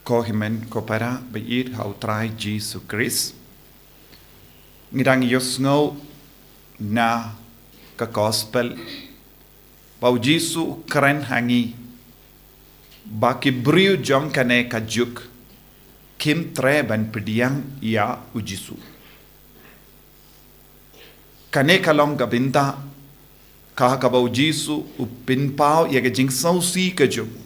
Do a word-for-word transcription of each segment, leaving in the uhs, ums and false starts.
Ko hynmen ko para ba ïeit ha u Trai Jisu Khrist. Ngi dang ïohsngew na ka gospel ba u Jisu u kren ha ngi ba ki briew jong kane ka juk kim treh ban pdiang ïa u Jisu. Kane ka long ka bynta ka kaba u Jisu u pynpaw ïa ka jingsngewsih ka jong u.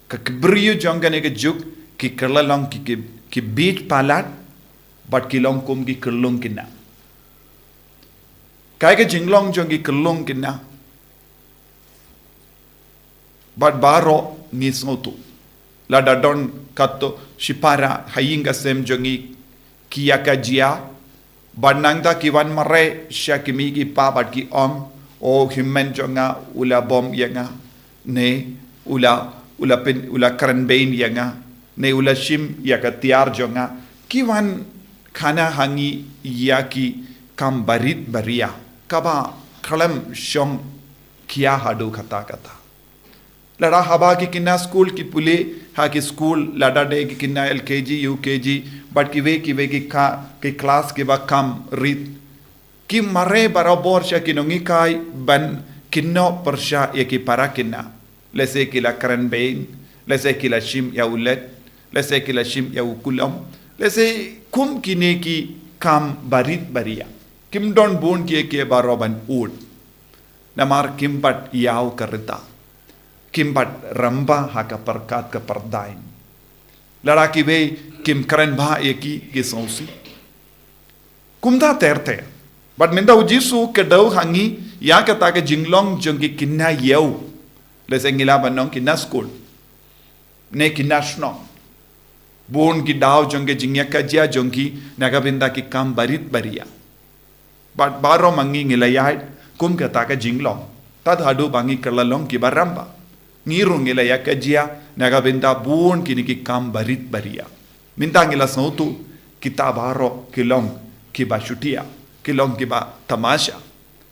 Ka ki briew jong kane ka juk ki kylla long ki, ki, ki bieit palat bad ki long kum ki kyllung kynna. Kaei ka jinglong jong ki kyllung kynna? Bad baroh ngi sngewthuh. Lada don katto shipara ha ïing ka sem jong ngi ki ïa ka jia, bad nangta ki wan mareh sha ki mei ki pa bad ki ong, "O hynmen jong nga u la bom ïa nga, ne u la, u la pyn, u la kren bein ïa nga, ne u la shim ïa ka tiar jong nga." Ki wan khana ha ngi ïa ki kam barit baria kaba khlem shong khia haduh katta katta. Lada haba ki kynna skul ki pule ha ki skul, lada dei ki kynna L K G, U K G, bad kiwei kiwei ki ka, ki klas kiba kham rit, ki mareh barabor sha ki nonghikai ban kynnoh pyrshah ïa ki para kynna. Lehse ki la kren bein, lehse ki la shim ïa u leit, lehse ki la shim ïa u kulom, lehse kum kine ki kam barit baria. Kim don bun kiei kiei baroh ban ud. Namar kim pat ïaw ka rta. Kim pat rymba ha ka pyrkhat ka pyrthei. Lada kiwei kim kren bha ïa ki, ki sngewsih. Kumta ter ter. Bad mynta u Jisu u kdew ha ngi ïa kata ka jinglong jong ki kynna ïew. Lehse ngi lah ban ong kynna skul, ne kynna shnong. Bun ki daw jong ki jingïakajia jong ki na ka bynta ki kam barit baria. Bad baroh ma ngi ngi la ïaid kum kata ka jinglong. Tad haduh ba ngi kylla long kiba rymba. Ngi ruh ngi la ïakajia na ka bynta bun kine ki kam barit baria. Mynta ngi la sngewthuh kita baroh ki long kiba shutia, ki long kiba tamasha.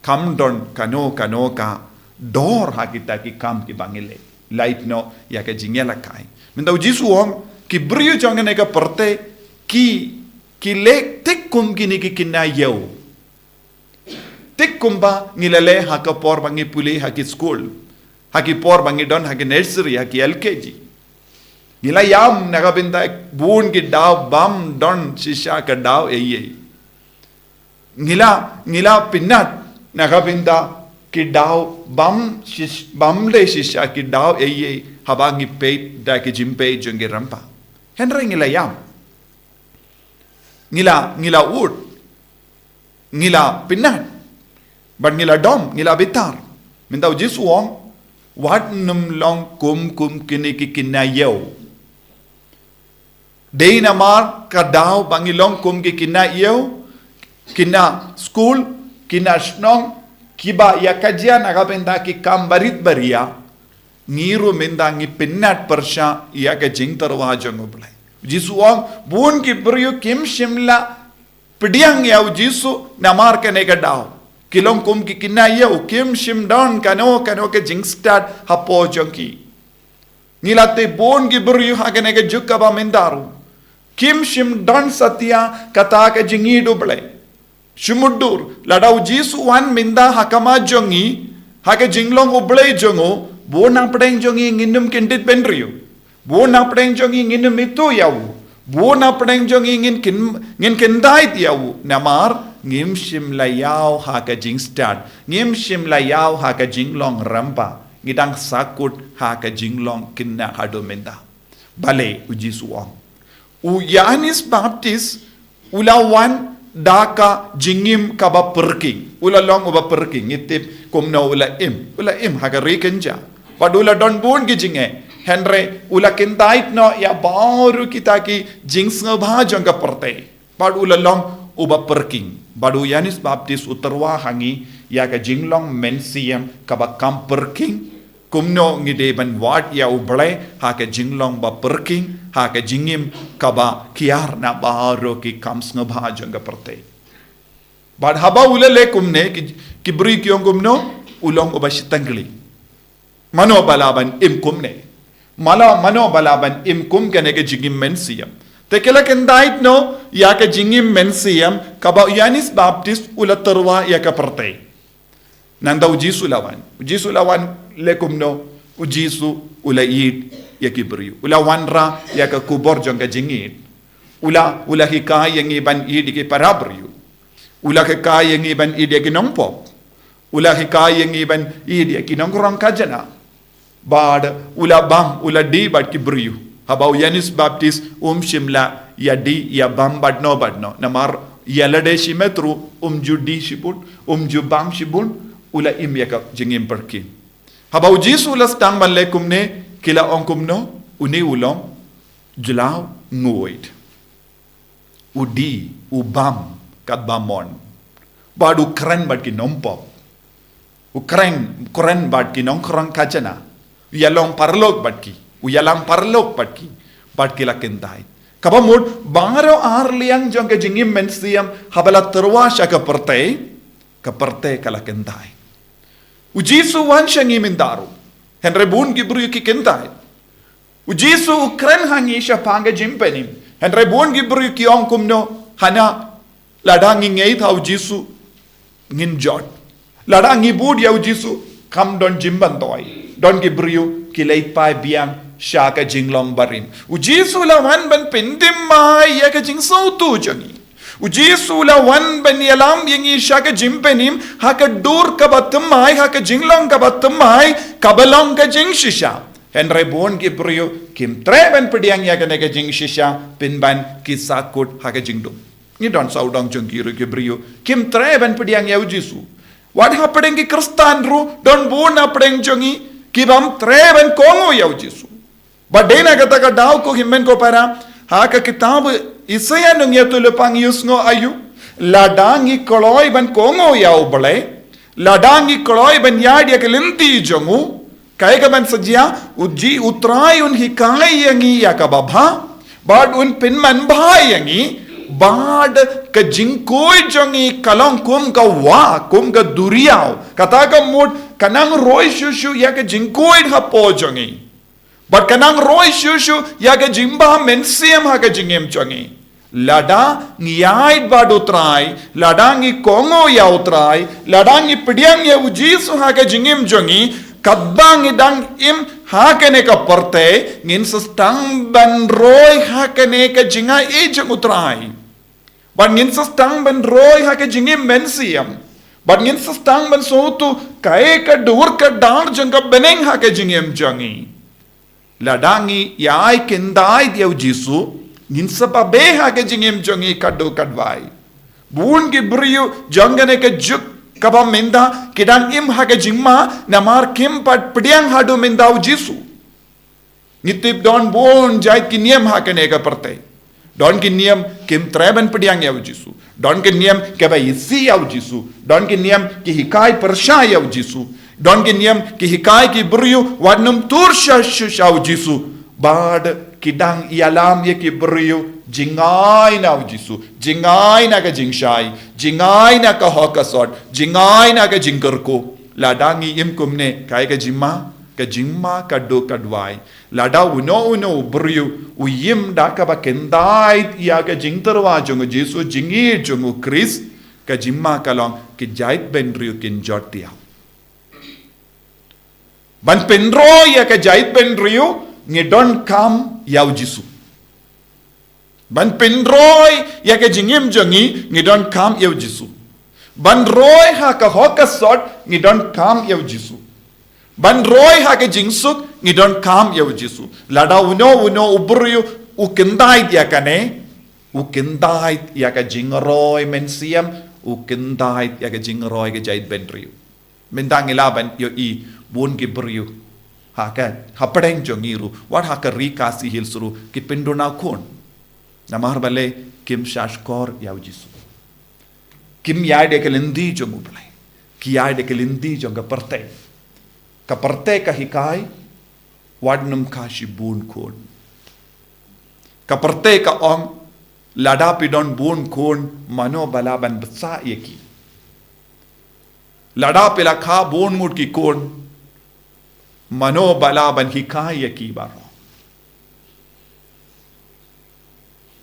Kam don kano kano ka dor ha kita ki kam kiba ngi leh. Lait noh ïa ka jingïalehkai. Mynta u Jisu u ong, ki briew jong kane ka pyrthei ki, ki leh thik kum kine ki kynna ïew. Thik kumba ngi la leh ha ka por ba ngi pule ha ki skul, ha ki por ba ngi don ha ki nursery, ha ki L K G. Ngi la ïam na ka bynta bun ki daw bym don shisha ka daw eiei. Ngi la, ngi la pynnat na ka bynta ki daw bym shish-, bym dei shisha ki daw eiei haba ngi peit da ki jingpeit jong ki rympa. Hynrei ngi la ïam. Ngi la, ngi la ud. Ngi la pynnat. Bad ngi la dom, ngi la bitar. Mynta u Jisu u ong, wat nym long kum, kum kine ki kynna ïew. Dei namar ka daw ba ngi long kum ki kynna ïew, kynna skul, kynna shnong, kiba ïakajia na ka bynta ki kam barit baria, ngi ruh mynta ngi pynnat pyrshah ïa ka jingtyrwa jong U Blei. U Jisu u ong, bun ki briew kim shym la pdiang ïa u Jisu namar kane ka daw. Ki long kum ki kynna ïew, kim shym don kano kano ka jingstad hapoh jong ki. Ngi la tip bun ki briew ha kane ka juk kaba mynta ruh kim shym don satia kata ka jingïeit U Blei. Shu mutdur, lada u Jisu u wan mynta ha khmat jong ngi, ha ka jinglong U Blei jong u, bun na pdeng jong ngi ngin ym kyndit bynriew. Bun na pdeng jong ngi ngin ym ithuh ïa u. Bun na pdeng jong ngi ngin kyn-, ngin kyndait ïa u. Namar ngim shym la ïaw ha ka jingstad. Ngim shym la ïaw ha ka jinglong rympa. Ngi dang sahkut ha ka jinglong kynna haduh mynta. Balei u Jisu u ong? U Ïoannis Baptis u la wan da ka jingim kaba pyrkhing. U la long uba pyrkhing, ngi tip kumno u la im. U la im ha ka ri kynja. Bad u la don bun ki jingeh. Hynrei u la kyndait noh ïa baroh kita ki jingsngewbha jong ka pyrthei. Bad u la long uba pyrkhing. Bad u Ïoannis Baptis u tyrwa ha ngi ïa ka jinglong mynsiem kaba kham pyrkhing. Kumno ngi dei ban wad ïa U Blei ha ka jinglong ba pyrkhing, ha ka jingim kaba kiar na baroh ki kam sngewbha jong ka pyrthei. Bad haba u la leh kumne, ki, ki briew ki ong kumno, u long uba shiteng kylli. Mano ba lah ban im kumne? Mala mano ba lah ban im kum kane ka jingim mynsiem. Te ki la kyntait noh ïa ka jingim mynsiem kaba u Ïoannis Baptist u la tyrwa ïa ka pyrthei. Nangta u Jisu la wan. U Jisu la wan leh kumno? U Jisu u la ïeid ïa ki briew. U la wanrah ïa ka kubor jong ka jingïeid. U la, u la hikai ïa ngi ban ïeid ïa ki para briew. U la hikai ïa ngi ban ïeid ïa ki nongpop. U la hikai ïa ngi ban ïeid ïa ki nongkhrong khajna. Bad u la bam, u la die bad ki briew. Haba u Ïoannis Baptist um shym la ïa die ïa bam bad no bad no. Namar ïa lade shimet ruh um ju die shibun, um ju bam shibun, u la im ïa ka jingim pyrkhing. Haba u Jisu u la sdang ban leh kumne, ki la ong kumno? Une u long jyllaw nguid. U die, u bam katba mon. Bad u kren bad ki nongpop. U kren, kren bad ki nongkhrong khajna. U ïalong paralok bad ki. U ïalam paralok bad ki. Bad ki la kyntait. Kaba mut baroh ar liang jong ka jingim mynsiem haba la tyrwa sha ka pyrthei, ka pyrthei ka la kyntait. U Jisu u wan sha ngi mynta ruh. Hynrei bun ki briew ki kyntait. U Jisu u kren ha ngi shaphang ka jingpynim. Hynrei bun ki briew ki ong kumno? Hana, lada ngi ngeit ha u Jisu, ngin jot. Lada ngi bud ïa u Jisu, kam don jingmyntoi. Don ki briew ki leit phai biang sha ka jinglong barim. U Jisu u la wan ban pynthymmai ïa ka jingsngewthuh jong ngi. U Jisu u la wan ban ïalam ïa ngi sha ka jingpynim, ha ka dur kaba thymmai, ha ka jinglong kaba thymmai, kaba long ka jingshisha. Hynrei bun ki briew kim treh ban pdiang ïa kane ka jingshisha, pynban ki sahkut ha ka jingdum. Ngi don sawdong jong ki ruh ki briew kim treh ban pdiang ïa u Jisu. Wat hapdeng ki Khristan ruh don bun hapdeng jong ngi ki bym treh ban kohnguh ïa u Jisu. Bad dei na kata ka daw ko hynmen ko para, ha ka kitab Isaïah nongïathuhlypa ngi ïohsngew aïu? Lada ngi kloi ban kohnguh ïa U Blei, lada ngi kloi ban ïaid ïa ka lynti jong u, kaei kaban sa jia? U Ji-, U Trai un hikai ïa ngi ïa kaba bha, bad un pynman bha ïa ngi. Bad ka jingkhuid jong ngi ka long kum ka wah, kum ka duriaw. Kata ka mut ka nang roi shuh shuh ïa ka jingkhuid hapoh jong ngi. Bad ka nang roi shuh shuh ïa ka jingbha mynsiem ha ka jingim jong ngi. Lada ngi ïaid bad U Trai, lada ngi kohnguh ïa U Trai, lada ngi pdiang ïa u Jisu ha ka jingim jong ngi, katba ngi dang im ha kane ka pyrthei, ngin sa sdang ban roi ha kane ka jingai jong U Trai. Bad ngin sa sdang ban roi ha ka jingim mynsiem. Bad ngin sa sdang ban sngewthuh kaei ka dur ka dar jong ka bneng ha ka jingim jong ngi. Lada ngi ïai kyntait ïa u Jisu, ngin sa babe ha ka jingim jong ngi katto katwai. Bun ki briew jong kane ka juk kaba mynta ki dang im ha ka jingma namar kim pat pdiang haduh mynta u Jisu. Ngi tip don bun jait ki niam ha kane ka pyrthei. Don ki niam kim treh ban pdiang ïa u Jisu. Don ki niam kiba isih ïa u Jisu. Don ki niam ki hikai pyrshah ïa u Jisu. Don ki niam ki hikai ki briew wat nym tur sha, sha, sha u Jisu. Bad ki dang ïalam ïa ki briew jingai na u Jisu. Jingai na ka jingshai. Jingai na ka hok ka sot. Jingai na ka jingkyrkhu. Lada ngi im kumne, kaei ka jingma, ka jingma katto katwai. Lada uno uno u briew u im da kaba kyntait ïa ka jingtyrwa jong u Jisu, jingïeid jong u Khrist, ka jingma ka long ki jaitbynriew kin jot ïa u. Ban pynroi ïa ka jaitbynriew ngi donkam ïa u Jisu. Ban pynroi ïa ka jingim jong ngi ngi donkam ïa u Jisu. Ban roi ha ka hok ka sot ngi donkam ïa u Jisu. Ban roi ha ka jingsuk ngi donkam ïa u Jisu. Lada uno uno u briew u kyntait ïa kane, u kyntait ïa ka jingroi mynsiem, u kyntait ïa ka jingroi ka jaitbynriew. Mynta ngi lah ban ïohi bun ki briew ha ka, hapdeng jong ngi ruh, wat ha ka Ri Khasi Hills ruh, ki pynduna khun. Namar balei? Kim shahshkor ïa u Jisu. Kim ïaid ïa ka lynti jong U Blei. Ki ïaid ïa ka lynti jong ka pyrthei. Ka pyrthei ka hikai, wat nym kha shibun khun. Ka pyrthei ka ong, lada phi don bun khun, mano ba lah ban bsa ïa ki? Lada phi la kha bun ngut ki khun, mano ba lah ban hikai ïa ki baroh?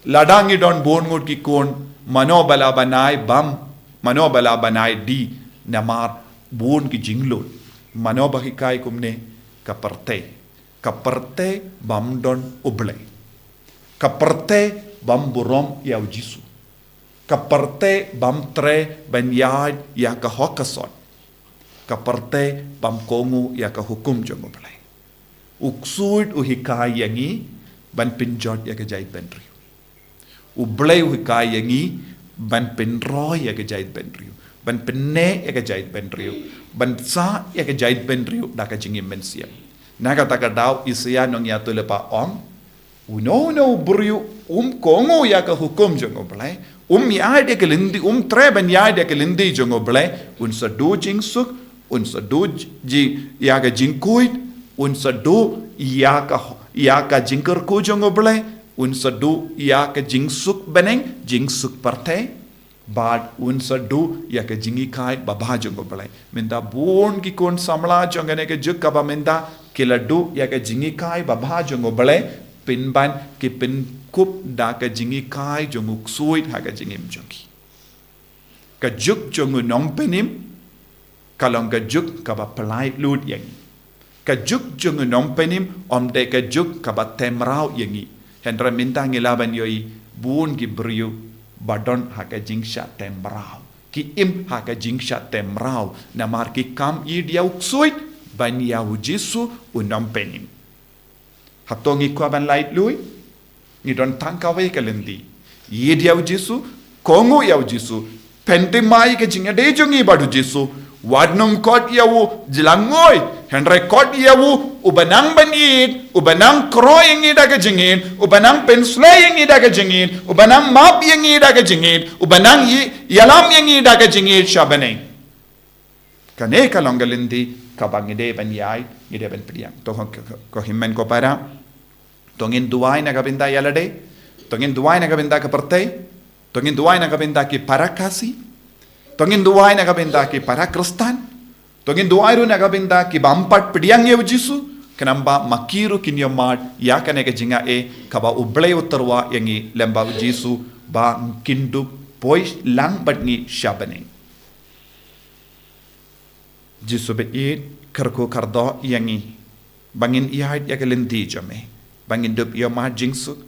Lada ngi don bun ngut ki khun, mano ba la banai bam, mano ba la banai di, namar bun ki jinglun. Mano ba hikai kumne? Ka pyrthei. Ka pyrthei bym don U Blei. Ka pyrthei bym burom ïa U Jisu. Ka pyrthei bym treh ban ïaid ïa ka hok ka sot. Ka pyrthei bym kohnguh ïa ka hukum jong U Blei. U ksuid u hikai ïa ngi ban pynjot ïa ka jaitbynriew. U Blei u hikai ïa ngi ban pynroi ïa ka jaitbynriew, ban pynneh ïa ka jaitbynriew, ban sah ïa ka jaitbynriew da ka jingim mynsiem. Na kata ka daw Isaïah nongïathuhlypa u ong, uno uno u briew um kohnguh ïa ka hukum jong U Blei, um ïaid ïa ka lynti, um treh ban ïaid ïa ka lynti jong U Blei, un sa duh jingsuk, un sa duh ji ïa ka jingkhuid, un sa duh ïa ka, ïa ka jingkyrkhu jong U Blei, un sa duh ïa ka jingsuk bneng, jingsuk pyrthei, bad un sa duh ïa ka jinghikai babha jong U Blei. Mynta bun ki khun samla jong kane ka juk kaba mynta ki la duh ïa ka jinghikai babha jong U Blei, pynban ki pynkup da ka jinghikai jong u ksuid ha ka jingim jong ki. Ka juk jong u nongpynim ka long ka juk kaba pynlait lut ïa ngi. Ka juk jong u nongpynim ym dei ka juk kaba tymraw ïa ngi. Hynrei mynta ngi lah ban ïohi bun ki briew ba don ha ka jingshah tymraw. Ki im ha ka jingshah tymraw namar ki kam ïeit ïa u ksuid ban ïa U Jisu u nongpynim. Hato ngi kwah ban lait lut? Ngi don tang kawei ka lynti. Ïeit ïa U Jisu, kohnguh ïa U Jisu, pynthymmai ka jingïadei jong ngi bad U Jisu. Wat nym khot ïa u jyllangoi, hynrei khot ïa u uba nang ban ïeit, uba nang kyrhoi ïa ngi da ka jingïeit, uba nang pynsleh ïa ngi da ka jingïeit, uba nang map ïa ngi da ka jingïeit, uba nang ï-, ïalam ïa ngi da ka jingïeit sha bneng. Kane ka long ka lynti kaba ngi dei ban ïaid, ngi dei ban pdiang. To ko, ko, ko hynmen ko para, to ngin duwai na ka bynta ïa lade, to ngin duwai na ka bynta ka pyrthei, to ngin duwai na ka bynta ki para Khasi, to ngin duwai na ka bynta ki para Khristan, to ngin duwai ruh na ka bynta ki bym pat pdiang ïa U Jisu, khnang ba ma ki ruh kin ïohmad ïa kane ka jingaiei kaba U Blei u tyrwa ïa ngi lem bad U Jisu ba kin dup poi lang bad ngi sha bneng. Jisu ba ïeit, kyrkhu kyrdoh ïa ngi ba ngin ïaid ïa ka lynti jong me, ba ngin dup ïohmad jingsuk,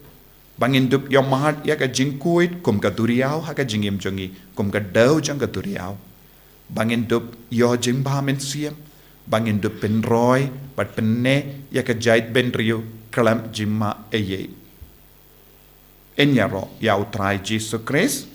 ba ngin dup ïohmad ïa ka jingkhuid kum ka duriaw ha ka jingim jong ngi, kum ka dew jong ka duriaw, ba ngin dup ïoh jingbha mynsiem, ba ngin dup pynroi bad pynneh ïa ka jaitbynriew khlem jingmah ei ei. Yn ïaroh ïa U Trai Jisu Khrist.